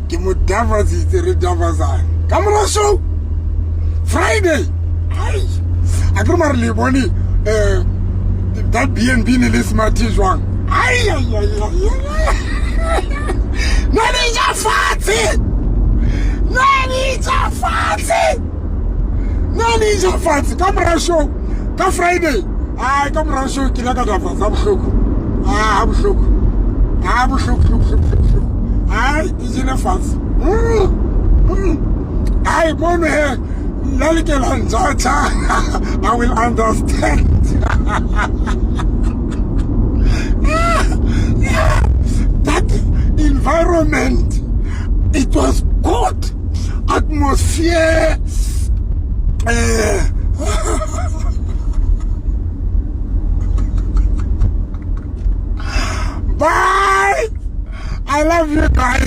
Ke mo davazitse re davazane ka mora show Friday. Ai, a ke re mare le bone that BNB ne le smart jwang. Ai ai ai ai. Na le ja fatshe. Na le ja fatshe. Na le ja fatshe ka mora show ka Friday. Ai, ka mora show ke la ka davatsa bohloko. Ah, bohloko. Ah, bohloko bohloko. Ai, di jele fatshe. Ai, mono he. Nna le ke la njatha. I will understand. That environment, it was good atmosphere. Bye. I love you guys.